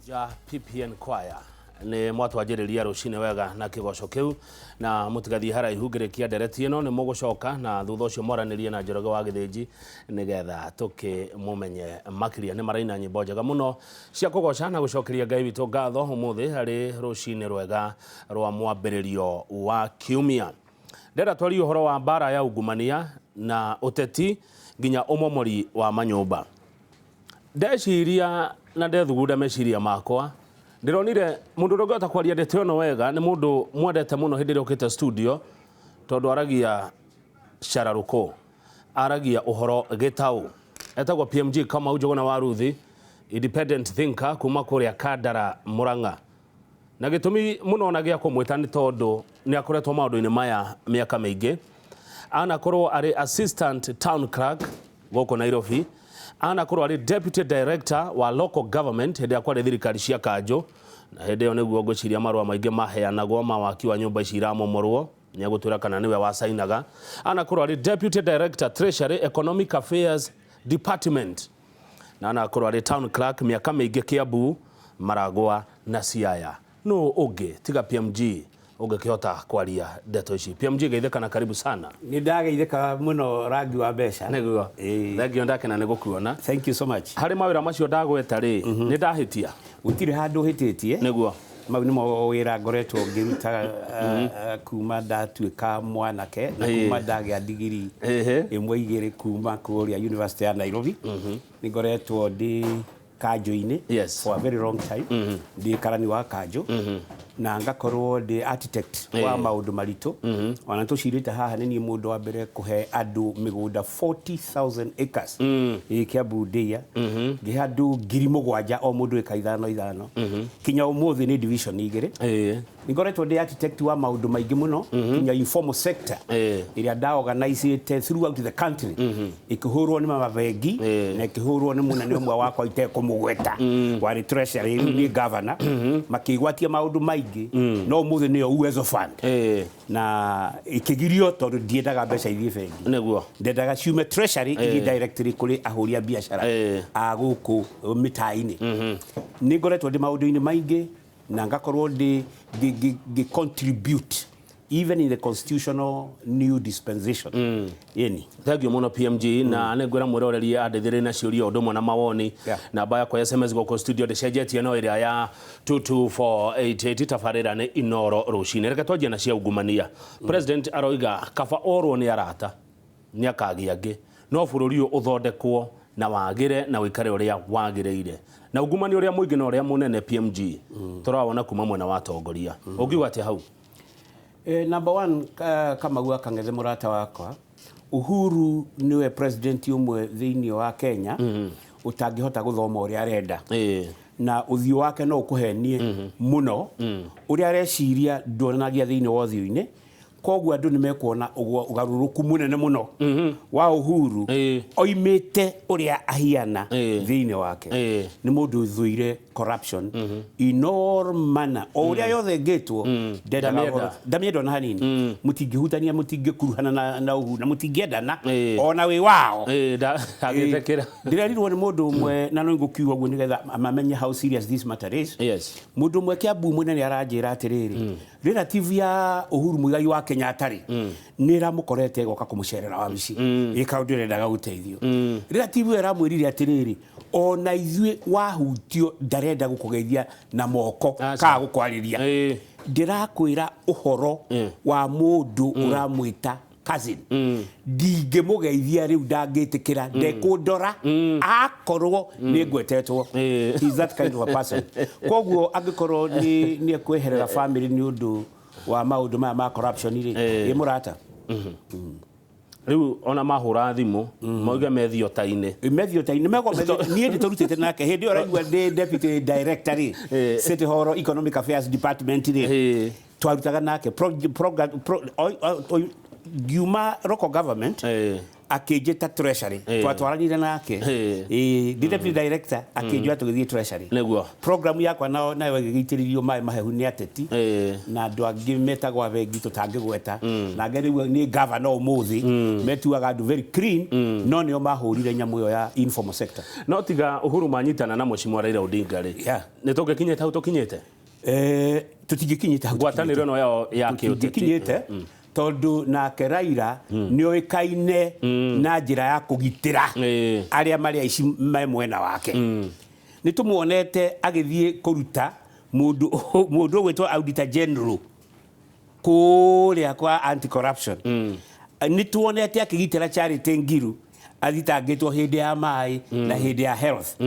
Ja PPN Choir nĩ mwatwanjĩrĩria rũcinĩ wega na kĩgoco kĩu, na mũtigathiĩ haraihu ngĩrĩkia ndereti ĩno nĩ mũgũcoka na thutha ũcio mwaranĩrie na Njoroge wa Gĩthĩnji nĩgetha tũkĩmũmenye makĩria. Nĩ maraina nyĩmbo njega mũno cia kũgoca na gũcokeria Ngai witũ ngatho ũmũthĩ harĩ rũcinĩ rwega rwa mwambĩrĩrio wa kiumia. Ndĩrenda twarie ũhoro wa mbara ya ungumania na ũteti nginya ũmomori wa manyũmba. Ndeciria na ndethugunda meciria makwa, ndĩronire mũndũ ũrĩa ũngĩhota kwaria ndeto ĩno wega nĩ mũndũ mwendete mũno hĩndĩ ĩrĩa okĩte studio, tondũ aragia cararũkũ, aragia ũhoro gĩtaũ. Etagwo PMG Kamau Njũgũna wa Ruthi, independent thinker kuma kũrĩa Kandara, Murang'a. Na gĩtũmi mũno ona gĩa kũmwĩta nĩ tondũ nĩ akoretwo maũndũ-inĩ maya mĩaka mĩingĩ. Anakorwo arĩ assistant town clerk gũkũ Nairobi, anakorwo arĩ deputy director wa local government hĩndĩ ĩrĩa kwarĩ thirikari cia kanjũ, na hĩndĩ ĩyo nĩguo ngwĩciria marũa maingĩ maheanagwo ma waki wa nyũmba ici iramomorwo, nĩ egũtwĩra kana nĩwe wacainaga. Anakorwo arĩ deputy director treasury economic affairs department, na anakorwo arĩ town clerk mĩaka mĩingĩ Kiambu, Maragwa na Siaya. Nũ ũngĩ tiga PMG ũngĩkĩhota kwaria ndeto ici? PMG, geithĩka na karibu sana. Nĩ ndageithĩka mũno, rangi wa mbeca. Nĩguo. Thengio, ndakena nĩ gũkuona. Thank you so much. Harĩ mawĩra macio ndagweta rĩ, nĩ ndahĩtia? Gũtirĩ handũ ũhĩtĩtie. Mau nĩmo wĩra ngoretwo ngĩruta kuma ndatuĩka mwanake na kuma ndagĩa ndigiri ĩmwe igĩrĩ kuma kũrĩa University ya Nairobi. Nĩ ngoretwo ndĩ kanjũ-inĩ for a very long time, ndĩ karani wa kanjũ na ngakorwo ndĩ architect wa maũndũ maritũ. Ona tũcirĩte haha, nĩ niĩ mũndũ wa mbere kũhe andũ mĩgũnda 40,000 acres ĩ Kiambu Ndĩia, ngĩhe andũ 7,000, o mũndũ ĩka ithano ithano. Kinya ũmũthĩ nĩ division igĩrĩ. Nĩ ngoretwo ndĩ architect wa maũndũ maingĩ mũno, kinya informal sector ĩrĩa ndaorganizĩte throughout the country ĩkĩhũrwo nĩ mabengi na ĩkĩhũrwo nĩ mũnene ũmwe wakwa itekũmũgweta warĩ treasury, rĩu nĩ governor, makĩgwatia maũndũ maingĩ, no ũmũthĩ nĩyo Uwezo Fund na ĩkĩgirio tondũ ndiendaga mbeca ithiĩ bengi. Ndendaga ciume treasury ithiĩ directly kũrĩ ahũri a biacara a gũkũ mĩtaa-inĩ. Nĩ ngoretwo ndĩ maũndũ-inĩ maingĩ na ngakorwo ndĩ ngĩ contribute even in the constitutional new dispensation yeni. Thank you mũno, PMG, na nĩ ngwĩra mwĩroreri andeithĩrĩrie na ciũria o ũndũ ũmwe na mawoni. Namba yakwa ya SMS gũkũ studio ndĩcenjetie, no ĩrĩa ya 22488. Tabarĩra nĩ Inoro Rũcinĩ. Reke twanjie na cia ungumania. President aroiga kaba orwo nĩ arata nĩ akagĩa angĩ, no bũrũri ũyũ ũthondekwo na wagĩre na ũikare ũrĩa wagĩrĩire. Na ungumania ũrĩa mũingĩ na ũrĩa mũnene, PMG, tũrawona kuma mwena wa atongoria. Ũngiuga atĩa hau? Number one, Kamau wa Kang'ethe, mũrata wakwa, Uhuru nĩwe president ũmwe thĩinĩ wa Kenya ũtangĩhota gũthoma ũrĩa arenda, na ũthiũ wake no ũkũhenie mũno. Ũrĩa areciria nduonanagia thĩinĩ wa ũthiũ-inĩ, koguo andũ nĩ mekuona ũgarũrũku mũnene mũno wa Uhuru oimĩte ũrĩa ahiana thĩinĩ wake. Nĩ mũndũ ũthũire corruption in all manner, o ũrĩa yothe ngĩtwo ndendaga. Ndamĩenda. Ndamĩenda ona hanini. Mũtingĩhutania, mũtingĩkuruhana na Uhuru na mũtingĩendana ona wĩ wao. Ndangĩtĩkĩra. Ndĩrerirwo nĩ mũndũ ũmwe, na no ngũkiuga ũguo nĩgetha mamenye how serious this matter is. Mũndũ ũmwe Kiambu mũnene aranjĩra atĩrĩrĩ, relative ya Uhuru Muigai wa Kenyatta rĩ, nĩ ĩramũkorete ĩgoka kũmũcerera wabici ĩka ũndũ ĩrendaga gũteithio. Relative ĩyo ĩramwĩrire atĩrĩrĩ, ona ithuĩ wahutio ndarenda gũkũgeithia na moko. Aca. Kana gũkwarĩria. Ndĩrakwĩra ũhoro wa mũndũ ũramwĩta cousin, ndingĩmũgeithia rĩu, ndangĩtĩkĩra, ndekũndora akorwo nĩ ngwetetwo. He's that kind of a person. Koguo angĩkorwo nĩ ekweherera family nĩ ũndũ wa maũndũ maya ma corruption rĩ, ĩ mũrata. Rĩu ona mahũra thimũ mauge methiota-inĩ. Methiota-inĩ mego niĩ ndĩtũrutĩte nake hĩndĩ ĩyo ũraigua ndĩ deputy director rĩ, City Hall Economic Affairs Department rĩ, twarutaga nake ngiuma local government. Akĩnjĩta treasury. Twatwaranire nake. Ĩĩ, ndĩ deputy director, akĩnjoya tũgĩthiĩ treasury. Program yakwa nao nayo ĩgĩgĩitĩrĩrio maĩ mahehu nĩ ateti na andũ angĩ metagwo abengi tũtangĩgweta, na angĩ rĩu nĩ gavana ũmũthĩ metuaga andũ very clean, no nĩo mahũrire nyamũ ĩyo ya informal sector. No tiga Uhuru manyitana na Mheshimiwa Raila Odinga rĩ, nĩ tũngĩkinyĩte hau tũkinyĩte? Tũtingĩkinyĩte hau. Ngwatanĩro ĩno yao ya kĩũteti. Tũtingĩkinyĩte, tondũ nake Raila nĩ oĩkaine na njĩra ya kũgitĩra arĩa marĩ aici me mwena wake. Nĩ tũmuonete agĩthiĩ kũruta mũndũ mũndũ ũgwĩtwo auditor general kũrĩa kwa anti corruption. Nĩ tuonete akĩgitĩra Charity Ngiru athitangĩtwo hĩndĩ ya maĩ na hĩndĩ ya health.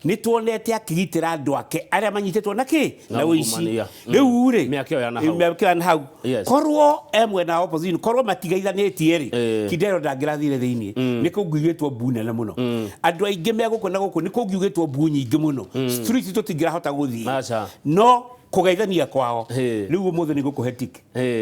Nĩ tuonete akĩgitĩra andũ ake arĩa manyitĩtwo na kĩ na ũici. Ungumania. Rĩu rĩ, Mĩaka ĩyo ya na hau. Mĩaka ĩyo ya na hau. Korwo e mwena wa opposition, korwo matigaithanĩtie rĩ, Kidero ndangĩrathire thĩiniĩ. Nĩ kũngiugĩtwo mbu nene mũno, andũ aingĩ me gũkũ na gũkũ, nĩ kũngiugĩtwo mbu nyingĩ mũno, street tũtingĩrahota gũthiĩ. Aca. No kũgeithania kwao, rĩu ũmũthĩ nĩ ngũkũhe tick,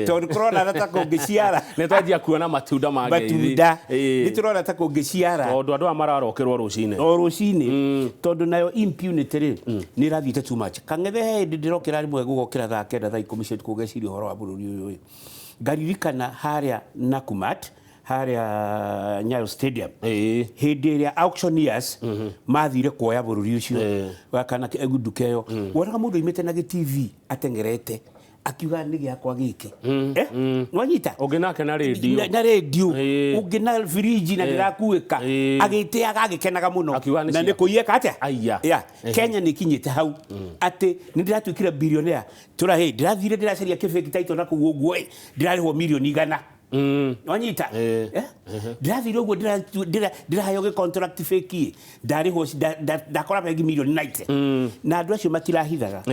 tondũ kũrona ta kũngĩciara. Nĩ twanjia kuona matunda ma ngeithi. Matunda nĩ tũrona ta kũngĩciara. Tondũ andũ aya mararokĩrwo rũcinĩ. O rũcinĩ, tondũ nayo impunity rĩ, nĩ ĩrathiĩte too much. Kang'ethe, he hĩndĩ ndĩrokĩra rĩmwe, gũgokĩra thaa 9, thaa 10 cia ũtukũ, ngeciria ũhoro wa bũrũri ũyũ ĩ, ngaririkana harĩa Nakumatt, harĩa Nyayo Stadium, hĩndĩ ĩrĩa auctioneers mathire kuoya bũrũri ũcio wa kana nduka ĩyo, wonaga mũndũ oimĩte na gĩ-TV ateng'erete akiuga, "Nĩ gĩakwa gĩkĩ." Nwanyita? Ũngĩ nake na rĩndiũ. Na rĩndiũ. Ũngĩ na firiji na ndĩrakuĩka, agĩtĩaga agĩkenaga mũno. Akiuga nĩ Na nĩ kũiyeka atĩa. Aya. Yeah. Kenya nĩ ikinyĩte hau atĩ nĩ ndĩratuĩkire billionaire, tũra hĩ ndĩrathire ndĩracaria kĩbĩki taito na kũu ũguo ĩ, ndĩrarĩhwo mirioni 100. Wanyita? Eh? Ndĩrathire ũguo ndĩraheo gĩ contract fake ĩ, ndarĩhwo ndakora bengi mirioni 90, na andũ acio matirahithaga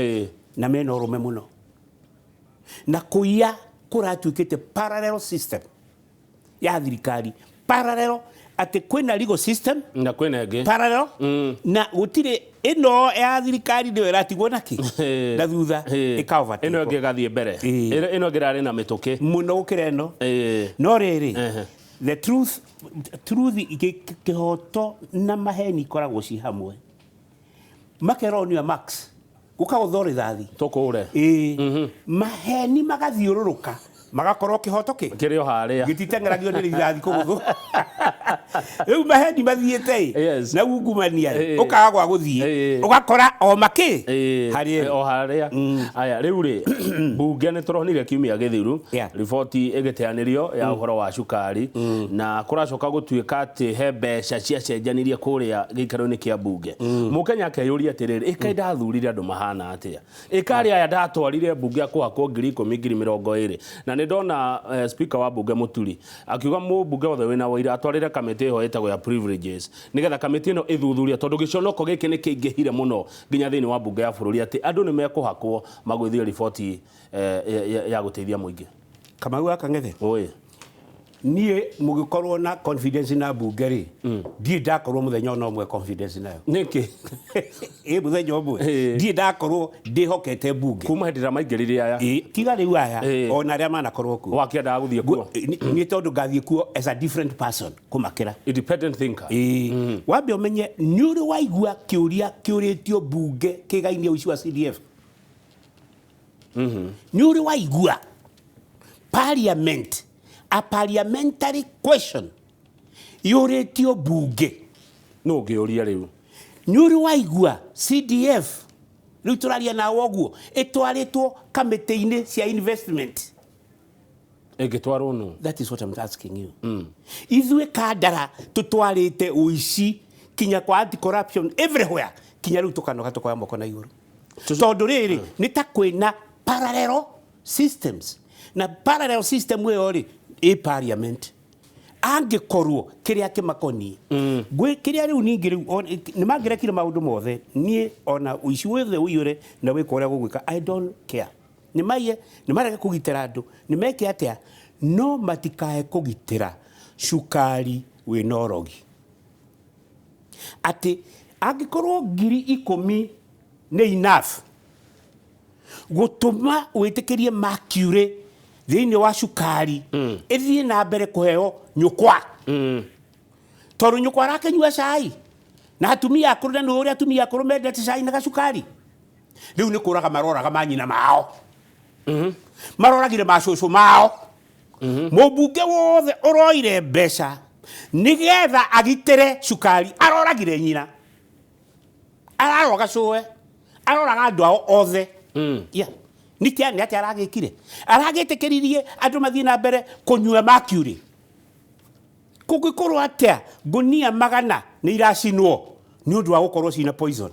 na mena ũrũme mũno, na kũiya kũratuĩkĩte parallel system ya thirikari, parallel atĩ kwĩna legal system na kwĩna ĩngĩ parallel, na gũtirĩ ĩno ya thirikari nĩyo ĩratigwo nakĩ na thutha ĩka Ĩno ĩngĩ ĩgathiĩ mbere. Ĩno ĩngĩ ĩrarĩ na mĩtũkĩ mũno gũkĩra ĩno. No rĩrĩ, the truth, kĩhoto na maheni ikoragwo ci hamwe, makeronio max gũkagũthwo rĩthathi. Tũkũre. Ĩĩ, maheni magathiũrũrũka magakorwo kĩhoto kĩ Kĩrĩ o harĩa. Gĩtiteng'eragio nĩ rithathi kũgũthwo. Rĩu maheni mathiĩte ĩ na ungumania ĩ, ũkaga gwa gũthiĩ, ũgakora o makĩ harĩa ĩrĩ. O harĩa. Aya, rĩu rĩ, mbunge nĩ tũronire kiumia gĩthiru riboti ĩgĩteanĩrio ya ũhoro wa cukari, na kũracoka gũtuĩka atĩ he mbeca ciacenjanirie kũrĩa gĩikaro-inĩ kĩa mbunge. Mũkenya akeyũria atĩrĩrĩ, ĩkaĩ ndathurire andũ mahana atĩa? Ĩkarĩ aya ndatwarire mbunge akũhakwo 10,000, 20,000? Na nĩ ndona speaker wa mbunge Mũturi akiuga mũmbunge wothe wĩna ũira atwarĩre kamĩtĩ ĩho ĩtagwo ya privileges, nĩgetha kamĩtĩ ĩno ĩthuthurie, tondũ gĩconoko gĩkĩ nĩ kĩingĩhire mũno nginya thĩinĩ wa mbunge ya bũrũri, atĩ andũ nĩ mekũhakwo magũithie riboti ya gũteithia mũingĩ. Kamau wa Kang'ethe. Ũĩ. Niĩ mũgĩkorwo na confidence na mbunge rĩ, ndirĩ ndakorwo mũthenya ona ũmwe confidence nayo. Nĩkĩ? Ĩ, mũthenya ũmwe ndirĩ ndakorwo ndĩhokete mbunge. Kuma hĩndĩ ĩrĩa maingĩrire aya? Ĩ, tiga rĩu aya, ona arĩa manakorwo kuo. Wakĩendaga gũthiĩ kuo? Nĩ tondũ ngathiĩ kuo as a different person kũmakĩra. Independent thinker. Ĩĩ, wambe ũmenye nĩ ũrĩ waigua kĩũria kĩũrĩtio mbunge kĩgainie ũici wa CDF? Nĩ ũrĩ waigua parliament, a parliamentary question yũrĩtio mbunge? Nũ ũngĩũria rĩu? Nĩ ũrĩ waigua CDF rĩu tũraria nawe ũguo ĩtwarĩtwo kamĩtĩ-inĩ cia investment? Ĩngĩtwarwo nũ? That is what I'm asking you. Ithuĩ kandara tũtwarĩte ũici kinya kwa anti corruption everywhere, kinya rĩu tũkanoga, tũkoya moko na igũrũ, tondũ rĩrĩ nĩ ta kwĩna parallel systems, na parallel system ĩyo rĩ, ĩ parliament angĩkorwo kĩrĩa kĩmakoniĩ gwĩ kĩrĩa rĩu ningĩ rĩu nĩ mangĩrekire maũndũ mothe. Niĩ ona ũici wothe ũiyũre na wĩka ũrĩa gũgwĩka, I don't care. Nĩ maiye, nĩ marege kũgitĩra andũ, nĩ meke atĩa, no matikae kũgitĩra cukari wĩna ũrogi, atĩ angĩkorwo 10,000 nĩ enough gũtũma wĩtĩkĩrie mercury thĩinĩ wa cukari ĩthiĩ na mbere kũheo nyũkwa. Tondũ nyũkwa arakĩnyua cai na atumia akũrũ, na nĩ ũrĩa atumia akũrũ mendete cai na gacukari. Rĩu nĩ kũraga maroraga manyina mao, maroragire macũcũ mao. Mũmbunge wothe ũroire mbeca nĩgetha agitĩre cukari aroragire nyina, araroga cũwe, aroraga andũ ao othe. Yeah. Nĩkĩ nĩ atĩa aragĩkire? Aragĩtĩkĩririe andũ mathiĩ na mbere kũnyua mercury. Kũngĩkorwo atĩa ngũnia 100 nĩ iracinwo nĩ ũndũ wa gũkorwo cina poison?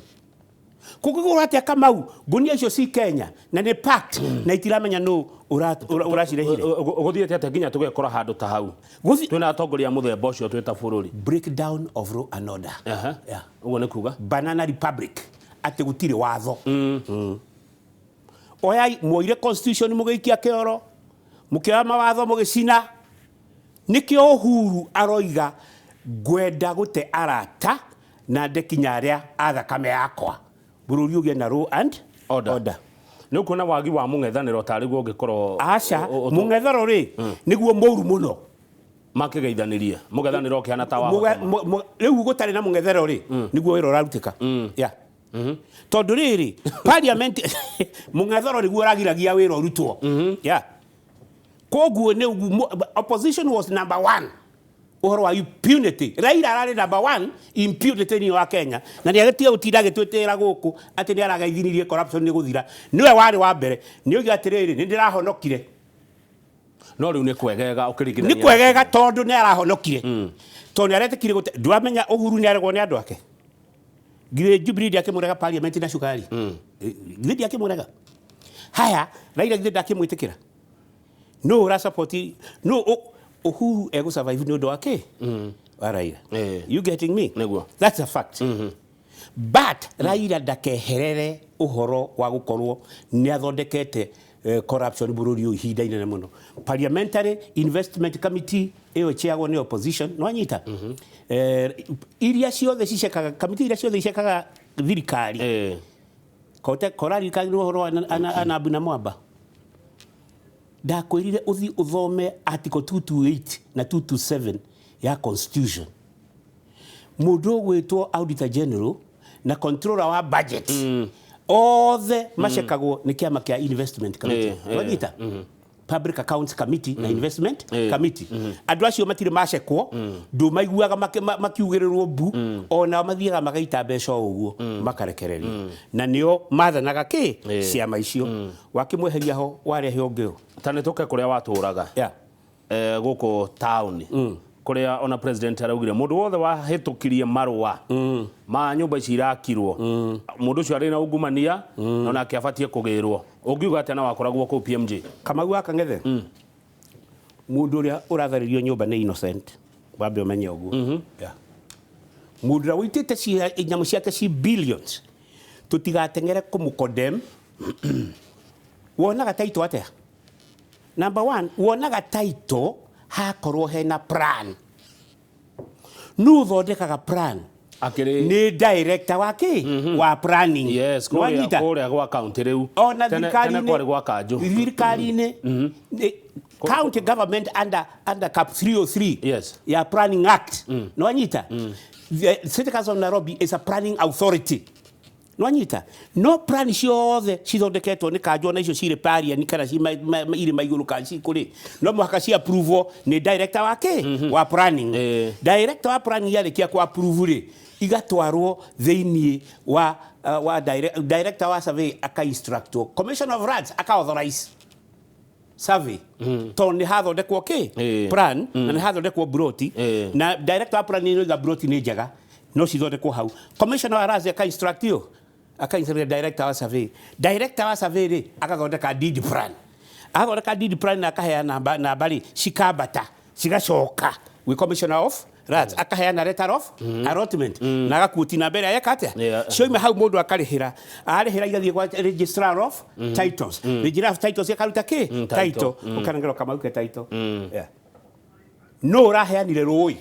Kũngĩkorwo atĩa, Kamau, ngũnia icio ci Kenya na nĩ packed na itiramenya nũ ũracirehire? Gũthiĩte atĩa nginya tũgekora handũ ta hau twĩna atongoria mũthemba ũcio twĩ ta bũrũri? Breakdown of law and order. Yeah. Ũguo nĩ kuga? Banana republic, atĩ gũtirĩ watho. Oyai muoire constitution mũgĩikia kĩoro, mũkĩoya mawatho mũgĩcina. Nĩkĩo Uhuru aroiga, "Ngwenda gũte arata na ndekinya arĩa a thakame yakwa, bũrũri ũgĩe na law and order." Order. Nĩ ũkuona wagi wa mũng'ethanĩro tarĩ guo ũngĩkorwo Aca, mũng'ethero rĩ, nĩguo mũru mũno. Makĩgeithanĩrie mũng'ethanĩro ũkĩhana ta wa Rĩu gũtarĩ na mũng'ethero rĩ, nĩguo wĩra ũrarutĩka. Yeah. Tondũ rĩrĩ, parliament, mũng'ethero nĩguo ũragiragia wĩra ũrutwo. Yeah. Koguo nĩ opposition was number one ũhoro wa impunity. Raila ararĩ number one impunity thĩinĩ wa Kenya, na nĩ agĩtiga gũtinda agĩtwĩtĩra gũkũ atĩ nĩ aragaithinirie corruption nĩ gũthira. Nĩwe warĩ wa mbere, nĩ oiga atĩrĩrĩ, "Nĩ ndĩrahonokire." No rĩu nĩ kwegega ũkĩringithania? Nĩ kwegega tondũ nĩ arahonokire, tondũ nĩ aretĩkire gũte. Ndwamenya Uhuru nĩ aregwo nĩ andũ ake? Githĩ Jubilee ndiakĩmũrega parliament na cukari? Githĩ ndiakĩmũrega? Haya, Raila githĩ ndakĩmwĩtĩkĩra? No ũra support no Uhuru egũ survive nĩ ũndũ wa kĩ? Wa Raila. You getting me? Nĩguo. That's a fact. But Raila ndakeherere ũhoro wa gũkorwo nĩ athondekete corruption bũrũri ũyũ ihinda inene mũno. Parliamentary Investment Committee ĩyo ĩchairagwo nĩ opposition, nĩwanyita? Iria ciothe cicekaga, kamĩtĩ iria ciothe icekaga thirikari, kote koraririkanire ũhoro wa Anabu na Mwamba. Ndakwĩrire ũthiĩ ũthome article 228 na 227 ya constitution. Mũndũ ũgwĩtwo auditor general na controller wa budget othe macekagwo nĩ kĩama kĩa investment committee. Wanyita? Public Accounts Committee na Investment Committee. Andũ acio matirĩ macekwo, ndũmaiguaga makiugĩrĩrwo mbu. Onao mathiaga magaita mbeca o ũguo makarekererio, na nĩo mathanaga kĩ ciama icio. Wakĩmweheria ho, warehe ũngĩ ũ? Ta nĩ tũke kũrĩa watũraga, gũkũ taũni, kũrĩa ona president araugire mũndũ wothe wahĩtũkirie marũa ma nyũmba ici irakirwo, mũndũ ũcio arĩ na ungumania na onake abatiĩ kũgĩrwo. Ũngiuga atĩa na wakoragwo kũu PMG? Kamau wa Kang'ethe, mũndũ ũrĩa ũratharĩrio nyũmba nĩ innocent, wambe ũmenye ũguo. Yeah. Mũndũ ũrĩa wĩitĩte nyamũ ciake ci billions, tũtigateng'ere kũmũ-condemn. Wonaga title atĩa? Number one, wonaga title hakorwo hena plan. Nũ ũthondekaga plan? Akĩrĩ Nĩ director wa kĩ? Wa planning. Kũrĩa Nĩwanyita? Kũrĩa gwa county rĩu. Ona Tene thirikari-inĩ kwarĩ gwa kanjũ. Thirikari-inĩ county government under cap 303 ya Planning Act, nĩwanyita? The City Council of Nairobi is a planning authority, nĩwanyita? No plan ciothe cithondeketwo nĩ kanjũ, ona icio cirĩ pariani kana ci irĩma igũrũ kana ci kũrĩ, no mũhaka ci approve nĩ director wa kĩ? Wa planning. Director wa planning yarĩkia ku approve rĩ, igatwarwo thĩinĩ wa director wa survey, aka instructwo, commissioner of lands aka authorize survey, tondũ nĩ hathondekwo kĩ? Plan, na nĩ hathondekwo broti, na director wa planning nĩ oiga broti nĩ njega, no cithondekwo hau. Commissioner wa lands aka instruct you, aka instruct director wa survey. Director wa survey rĩ, agathondeka deed plan. Agathondeka deed plan na akaheana namba, namba rĩ cikambata cigacoka gwĩ commissioner of lands, akaheana letter of allotment na agakuoti namba ĩrĩa yeka atĩa. Cioima hau, mũndũ akarĩhĩra, arĩhĩra igathiĩ gwa registrar of titles. Registrar of titles akaruta kĩ? Title. Title, ũkanengerwo Kamau ke title. Yeah. No ũraheanire rũĩ?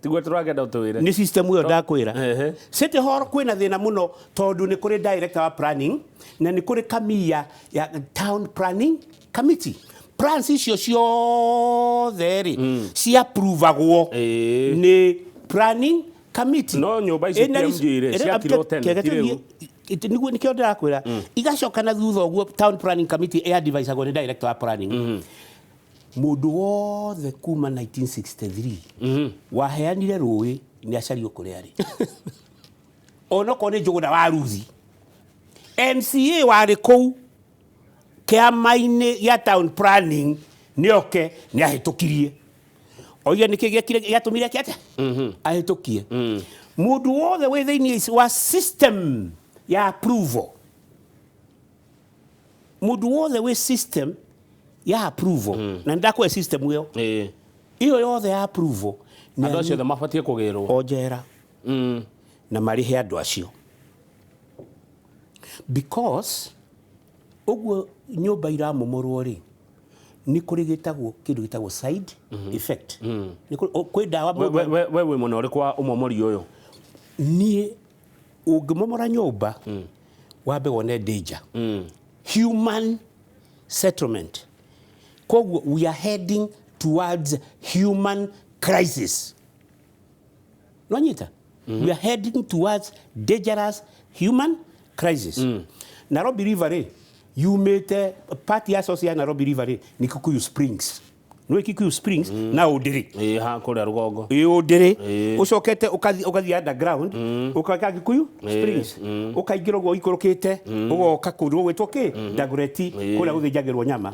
Tiguo tũragenda ũtwĩre. Nĩ system ĩyo ndakwĩra. City Hall kwĩna thĩna mũno, tondũ nĩ kũrĩ director wa planning na nĩ kũrĩ kamia ya town planning committee. Plans icio ciothe rĩ, ciaprovagwo nĩ planning committee. No nyũmba ici Ĩna PMG rĩ, ciakirwo tene, ti rĩu. Nĩguo nĩkĩo ndĩrakwĩra, igacoka na thutha ũguo town planning committee ĩadvisagwo nĩ director wa planning. Mũndũ wothe kuma 1963 waheanire rũĩ nĩ acario kũrĩa arĩ, onokorwo nĩ Njũgũna wa Ruthi, MCA warĩ kũu kĩama-inĩ gĩa town planning, nĩoke nĩ ahĩtũkirie oige nĩkĩ gĩekire gĩatũmire eke atĩa ahĩtũkie. Mũndũ wothe wĩ thĩinĩ wa system ya approval, mũndũ wothe wĩ system ya approval, na nĩndakũhe system ĩyo, ĩyo yothe ya approval nĩ Andũ acio othe mabatiĩ kũgĩrwo o njera na marĩhe andũ acio, because ũguo nyũmba iramomorwo rĩ, nĩ kũrĩ gĩtagwo kĩndũ gĩtagwo side effect. Nĩ kwĩ ndawa We wĩ mwena ũrĩkũ wa ũmomori ũyũ? Niĩ ũngĩmomora nyũmba, wambe wone danger, human settlement. Koguo we are heading towards human crisis. Nwanyita? We are heading towards dangerous human crisis. Nairobi River rĩ, yumĩte part ya source ya Nairobi River rĩ, nĩ Kikuyu Springs. Nĩ Kikuyu Springs na Ũndĩrĩ. Ĩĩ, ha kũrĩa rũgongo. Ĩ Ũndĩrĩ, ũcokete ũgathiĩ underground, ũkoka Kikuyu Springs, ũkaingĩra ũguo ũikũrũkĩte, ũgoka kũndũ gũgwĩtwo kĩ Dagoretti, kũrĩa gũthĩnjagĩrwo nyama.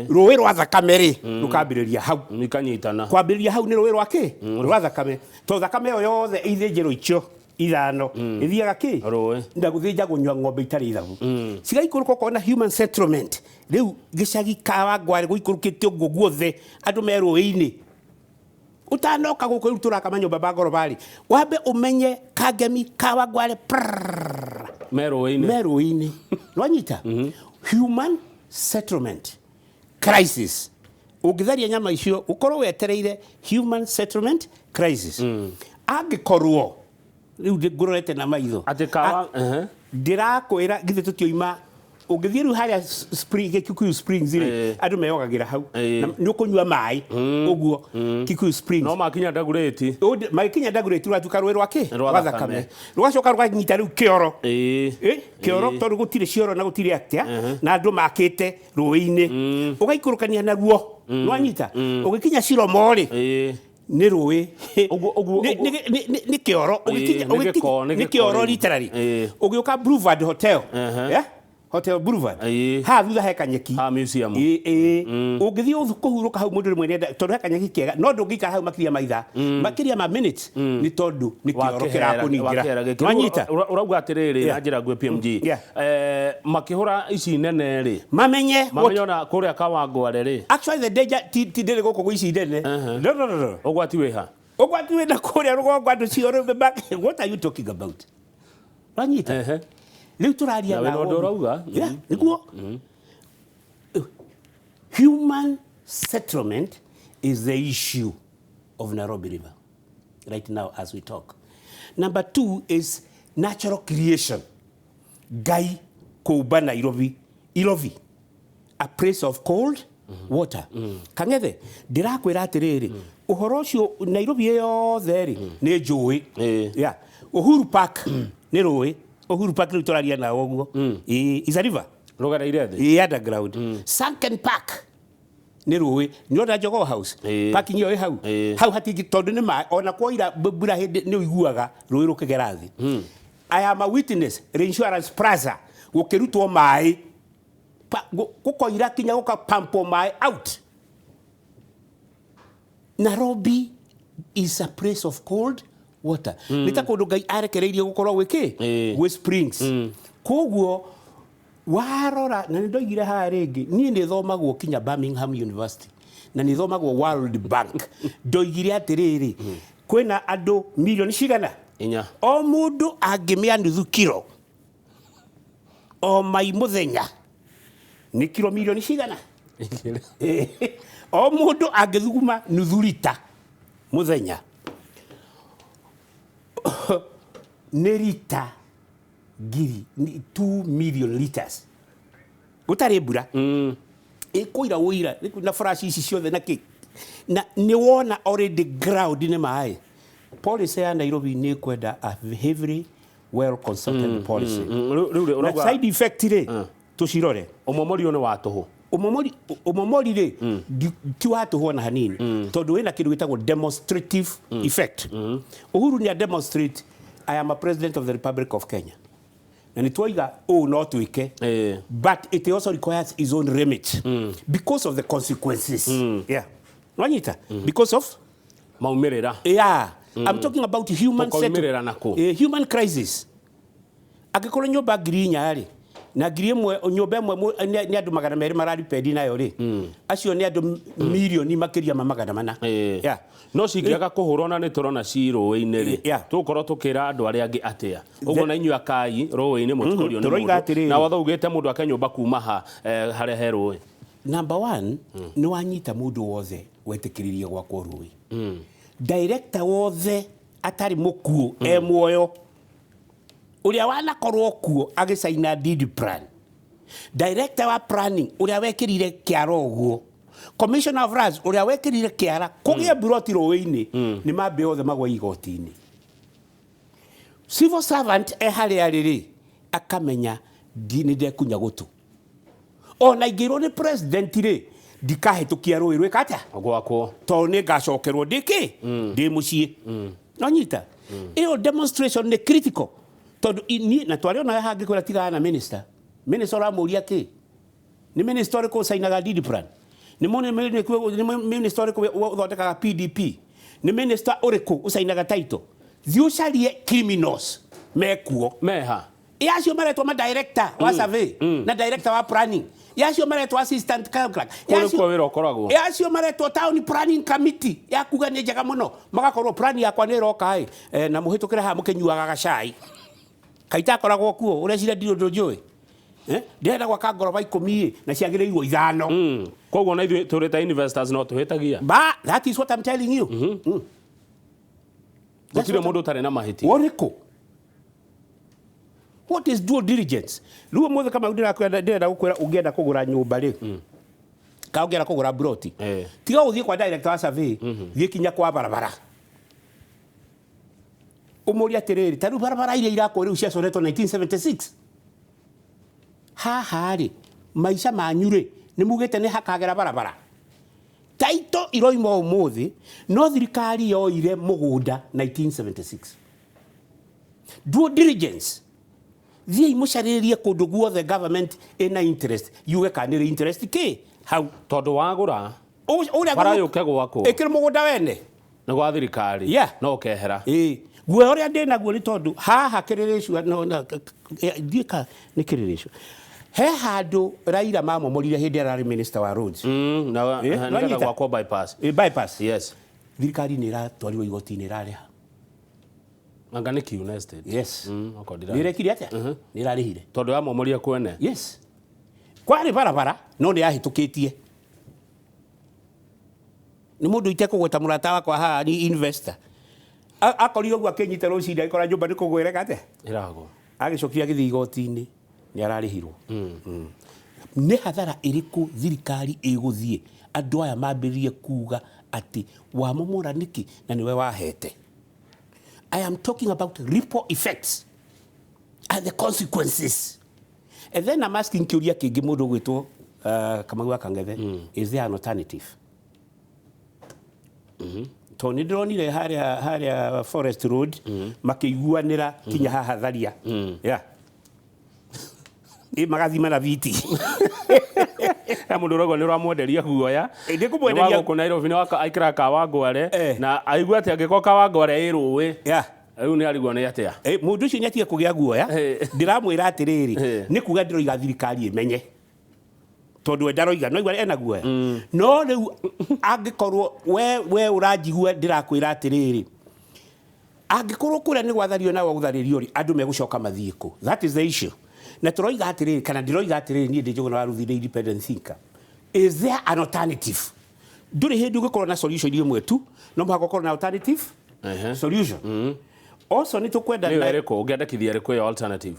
Rũĩ rwa thakame rĩ, rũkambĩrĩria hau. Ikanyitana. Kwambĩrĩria hau nĩ rũĩ rwa kĩ rwa thakame, tondũ thakame ĩyo yothe ithĩnjĩro icio ithano ĩthiaga kĩ Rũĩ. Na gũthĩnjagwo nyua ng'ombe itarĩ ithabu, cigaikũrũka ũkona human settlement. Rĩu gĩcagi Kawangware gũikũrũkĩte ũguo guothe, andũ me rũĩ-inĩ. Ũtanoka gũkũ rĩu tũraka manyũmba ma ngoroba rĩ, wambe ũmenye Kangemi, Kawangware, prrrr, Me rũĩ-inĩ. Me rũĩ-inĩ. Nwanyita? Human settlement crisis. Ũngĩtharia nyama icio, ũkorwo wetereire human settlement crisis. Angĩkorwo rĩu ngũrorete na maitho Atĩ kawa ndĩrakwĩra, githĩ tũtioima? Ũngĩthiĩ rĩu harĩa spring, Kikuyu Springs rĩ, andũ meyogagĩra hau. Na nĩ ũkũnyua maĩ ũguo Kikuyu Springs. No makinya Dagoretti. Magĩkinya Dagoretti rũratuĩka rũĩ rwa kĩ? Rwa Rwa thakame. Thakame. Rũgacoka rũganyita rĩu kĩoro. Kĩoro, tondũ gũtirĩ cioro na gũtirĩ atĩa, na andũ makĩte rũĩ-inĩ, ũgaikũrũkania naruo. Nwanyita? Ũgĩkinya Ciromo rĩ, nĩ rũĩ. Nĩ kĩoro. Nĩ gĩko, nĩ Nĩ gĩko kĩoro rĩu. Literally. Ũgĩũka Bluebird Hotel, yeah? Hotel Bluebird, haha thutha he kanyeki. Ha museum. Ĩĩ, ũngĩthiĩ kũhurũka hau, mũndũ rĩmwe nĩenda, tondũ he kanyeki kega, no ndũngĩikara hau makĩria ma ithaa, makĩria ma minutes, nĩ tondũ nĩ kĩoro kĩrakũningĩra. Nwanyita? Ũrauga atĩrĩrĩ, na njĩra nguĩ, PMG, makĩhũra ici nene rĩ, mamenye mamenye ona kũrĩa Kawangware rĩ, Actually, the danger ti ndĩrĩ gũkũ gwĩ ici nene. No, no, no, no. Ũgwati wĩha? Ũgwati wĩna kũrĩa rũgongo, andũ cioro. What are you talking about? Wanyita? Rĩu tũraria Na wĩna na ũndũ ũrauga? Yeah, nĩguo human settlement is the issue of Nairobi River right now as we talk. Number two is natural creation. Ngai kũmba Nairobi, Irobi, a place of cold water. Kang'ethe, ndĩrakwĩra atĩrĩrĩ, ũhoro ũcio Nairobi ĩyo yothe rĩ, nĩ njũĩ. Yeah. Uhuru Park nĩ rũĩ. Uhuru Park rĩu tũraria nao ũguo. Ĩĩ, is a river. Rũgereire thĩ. Ĩĩ, underground. Sunken Park nĩ rũĩ. Nĩ Jogoo House. Parking ĩyo ĩ hau. Hau hatingĩ, tondũ nĩ maĩ, ona kwoira mbura hĩndĩ nĩ ũiguaga rũĩ rũkĩgera thĩ. I am a witness, Reinsurance Plaza gũkĩrutwo maĩ, gũkoira kinya gũkapampo maĩ out. Nairobi is a place of cold water. Nĩ ta kũndũ Ngai arekereirie gũkorwo gwĩ kĩ? Gwĩ springs. Koguo warora, na nĩ ndoigire haha rĩngĩ, niĩ nĩ thomagwo kinya Birmingham University na nĩ thomagwo World Bank. Ndoigire atĩrĩrĩ, kwĩna andũ milioni cigana? 4. O mũndũ angĩmĩa nuthu kiro o mai mũthenya, nĩ kiro milioni cigana? 2. O mũndũ angĩthuguma nuthu rita mũthenya, nĩ rita ngiri, nĩ 2 million liters gũtarĩ mbura. Ĩkũira ũira na flash ici ciothe na kĩ na nĩ wona already ground nĩ maĩ. Policy ya Nairobi nĩ ĩkwenda a heavily well consulted policy. Rĩu rĩ, Na ũrauga side effect rĩ, tũcirore. Ũmomori ũyũ nĩ wa tũhũ. Ũmomori rĩ, ti wa tũhũ ona hanini, tondũ wĩna kĩndũ gĩtagwo demonstrative effect. Uhuru nĩ a demonstrate, "I am a president of the Republic of Kenya," na nĩ twoiga ũũ no twĩke, but it also requires its own remit because of the consequences. Yeah, nwanyita? Because of maumĩrĩra. Yeah, I'm talking about human Tũkaumĩrĩra nakũ? Human crisis. Angĩkorwo nyũmba 4,000 rĩ, na 1,000 nyũmba ĩmwe nĩ andũ 200 mararipendi nayo rĩ, acio nĩ andũ mirioni makĩria ma 400. No cingĩaga kũhũrwo, na nĩ tũrona ci rũĩ-inĩ rĩ, tũgũkorwo tũkĩra andũ arĩa angĩ atĩa? Ũguo na inyuĩ akai rũĩ-inĩ mũtikũrio nĩ Tũroiga mũndũ. Atĩrĩrĩ. Na watho ugĩte mũndũ ake nyũmba kuma ha harĩa he rũĩ. Number one, nĩ wanyita mũndũ wothe wetĩkĩririe gwakwo rũĩ, director wothe atarĩ mũkuũ e muoyo, ũrĩa wanakorwo kuo agĩcaina deed plan, director wa planning ũrĩa wekĩrire kĩara ũguo, commissioner of lands ũrĩa wekĩrire kĩara kũgĩe mburoti rũĩ-inĩ, nĩ mambe othe magwe igoti-inĩ. Civil servant e harĩa arĩ rĩ, akamenya nĩ ndekunya gũtũ, ona ingĩrwo nĩ president rĩ, ndikahĩtũkia rũĩ rwĩka atĩa? Gwakwo. Tondũ nĩ ngacokerwo ndĩkĩ ndĩ mũciĩ. No nyita ĩyo demonstration nĩ critical, tondũ niĩ na twarĩ ona hangĩ kwĩra tigana na minister. Minister ũramũria kĩ? Nĩ minister ũrĩkũ ũcainaga deed plan? Nĩ minister ũrĩkũ ũthondekaga PDP? Nĩ minister ũrĩkũ ũcainaga title? Thiĩ ũcarie criminals mekuo. Meha? Ĩ acio maretwo ma director wa survey na director wa planning, ĩ acio maretwo assistant clerk, ĩ Kũu nĩkuo wĩra ũkoragwo. Ĩ acio maretwo town planning committee ya kuga nĩ njega mũno, magakorwo plan yakwa nĩ ĩroka ĩ na mũhĩtũkĩre haha mũkĩnyuaga gacai kaita akoragwo kuo. Ũreciria ndirĩ ũndũ njũĩ? Ndĩrenda gwaka ngoroba 10 ĩ, na ciagĩrĩirwo 5. Koguo na ithuĩ tũrĩ ta investors no tũhĩtagia. Ba, that is what I'm telling you. Gũtirĩ mũndũ ũtarĩ na mahĩtia. Ũrĩkũ? What is due diligence? Rĩu ũmũthĩ kama ndĩrakwĩra, ndĩrenda gũkwĩra, ũngĩenda kũgũra nyũmba rĩ, kana ũngĩenda kũgũra broti, tiga gũthiĩ kwa director wa survey, thiĩ kinya kwa barabara, ũmũrie atĩrĩrĩ, ta rĩu barabara iria irakwo rĩu ciacoretwo 1976 haha rĩ, maica manyu rĩ, nĩ mugĩte nĩ hakagera barabara? Taito iroima ũmũthĩ, no thirikari yoire mũgũnda 1976. Due diligence, thiĩi mũcarĩrie kũndũ guothe government ĩna interest, yuge kana nĩ interest kĩ hau. Tondũ wagũra ũrĩa bara yũke gwakwo, ĩkĩrĩ mũgũnda wene. Nĩ gwa thirikari. No ũkehera. Ĩĩ, guoya ũrĩa ndĩ naguo nĩ tondũ haha Kĩrĩrĩcua, no ndiĩ ka nĩ Kĩrĩrĩcua, he handũ Raila mamomorire hĩndĩ ĩrĩa ararĩ minister wa roads. Na nĩgetha Nĩwanyita? gwakwo bypass. Ĩ, bypass. Thirikari nĩ ĩratwarirwo igoti-inĩ, ĩrarĩha. Anga nĩ Kiuna Estate? Yes. Okorwo nĩ ĩrekire atĩa? Nĩ ĩrarĩhire. Tondũ yamomoria kwene. Yes, kwarĩ barabara no nĩ yahĩtũkĩtie nĩ mũndũ itekũgweta, mũrata wakwa haha ni investor. Akorire ũguo akĩnyita rũcinĩ, agĩkora nyũmba nĩ kũgwĩreka atĩa? Ĩragwo. Agĩcokia agĩthiĩ igoti-inĩ, nĩ ararĩhirwo. Nĩ hathara ĩrĩkũ thirikari ĩgũthiĩ andũ aya mambĩrĩrie kuga atĩ wamomora nĩkĩ na nĩwe wahete? I am talking about ripple effects and the consequences, and then I'm asking kĩũria kĩngĩ mũndũ ũgwĩtwo Kamau wa Kang'ethe, is there an alternative? Tondũ nĩ ndĩronire harĩa Forest Road makĩiguanĩra kinya haha Tharia, yeah. Ĩ magathima na viti. He mũndũ ũrauga nĩ ũramwenderia guoya. Ĩ, ndĩkũmwenderia- Nĩ wa gũkũ Nairobi, nĩ aikaraga Kawangware, na aigua atĩ angĩkorwo Kawangware ĩ rũĩ, rĩu nĩ arigwo nĩ atĩa. Ĩ, mũndũ ũcio nĩ atige kũgĩa guoya. Ndĩramwĩra atĩrĩrĩ, nĩ kuga ndĩroiga thirikari ĩmenye, tondũ we ndaroiga no igua ena guoya. No rĩu angĩkorwo we ũranjigua, ndĩrakwĩra atĩrĩrĩ, angĩkorwo kũrĩa nĩ gwathario nawe gũtharĩrio rĩ, andũ megũcoka mathiĩ kũ? That is the issue. Na tũroiga atĩrĩrĩ, kana ndĩroiga atĩrĩrĩ, niĩ ndĩ Njũgũna wa Ruthi, ndĩ independent thinker. Is there an alternative? Ndũrĩ hĩndĩ ũngĩkorwo na solution ĩmwe tu, no mũhaka ũkorwo na alternative solution also. Nĩ tũkwenda Nĩyo ĩrĩkũ ũngĩandĩkithia? Ĩrĩkũ ĩyo alternative?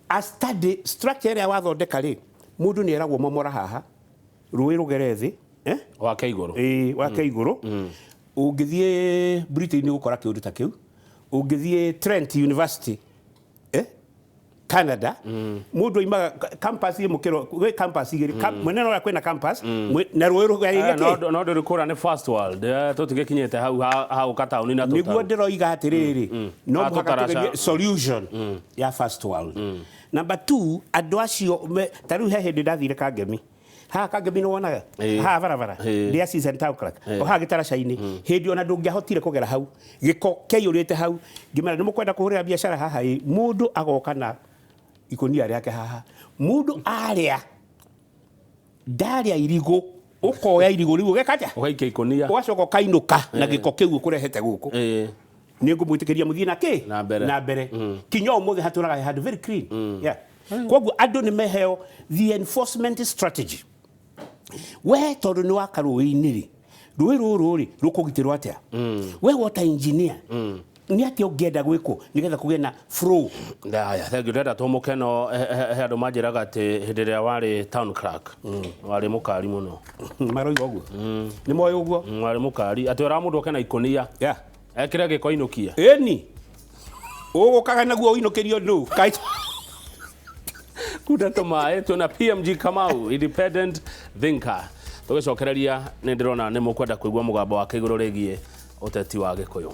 A study structure ĩrĩa wathondeka rĩ, mũndũ nĩ eragwo momora haha. Rũĩ rũgere thĩ, eh? Wake igũrũ. Ĩĩ, wake igũrũ. Ũngĩthiĩ Britain ũgũkora kĩũndũ ta kĩu. Ũngĩthiĩ Trent University, eh? Canada, mũndũ oimaga campus ĩ mũkĩro, gwĩ campus igĩrĩ, mwena ũrĩa kwĩna campus na rũĩ rũgereire kĩ? No ndũrĩ kũra nĩ first world, tũtigĩkinyĩte hau ha gũka taũni na nĩguo tũtarũ. Ndĩroiga atĩrĩrĩ, no Ha mũhaka tũtaraca. tũgerie solution ya first world. Number two, andũ acio ta rĩu he hĩndĩ ndathire Kangemi, haha Kangemi nĩ wonaga haha barabara ndĩ assistant town clerk o haha gĩtaraca-inĩ, hĩndĩ ona ndũngĩahotire kũgera hau, gĩko kĩaiyũrĩte hau. Ngĩmera, nĩ mũkwenda kũhũrĩra biacara haha? Ĩ, mũndũ agoka na ikũnia rĩake haha, mũndũ arĩa ndarĩa irigũ, ũkoya irigũ rĩu ũgeka atĩa? Ũgaikia ikũnia. Ũgacoka ũkainũka na gĩko kĩu ũkũrehete gũkũ. Nĩ ngũmwĩtĩkĩria mũthiĩ na kĩ? Na mbere. Na mbere. Kinya ũmũthĩ hatũraga he handũ very clean, yeah. Koguo andũ nĩ meheo the enforcement strategy. We tondũ nĩ waka rũĩ-inĩ rĩ, rũĩ rũrũ rĩ rũkũgitĩrwo atĩa? We water engineer, nĩ atĩa ũngĩenda gwĩkwo nĩgetha kũgĩe na flow? Haya, thank you. Ndĩrenda tũmũkeno he andũ manjĩraga atĩ hĩndĩ ĩrĩa warĩ town clerk warĩ mũkari mũno. Maroiga ũguo, nĩ moĩ ũguo. Warĩ mũkari atĩ ũra mũndũ oke na ikũnia ekĩre gĩko inũkie. Ĩni, ũgũkaga naguo ũinũkĩrio ndũ. Kunda tũmaĩ twĩna PMG Kamau, independent thinker. Tũgĩcokereria nĩ ndĩrona nĩ mũkwenda kũigua mũgambo wake igũrũ rĩgiĩ ũteti wa Gĩkũyũ.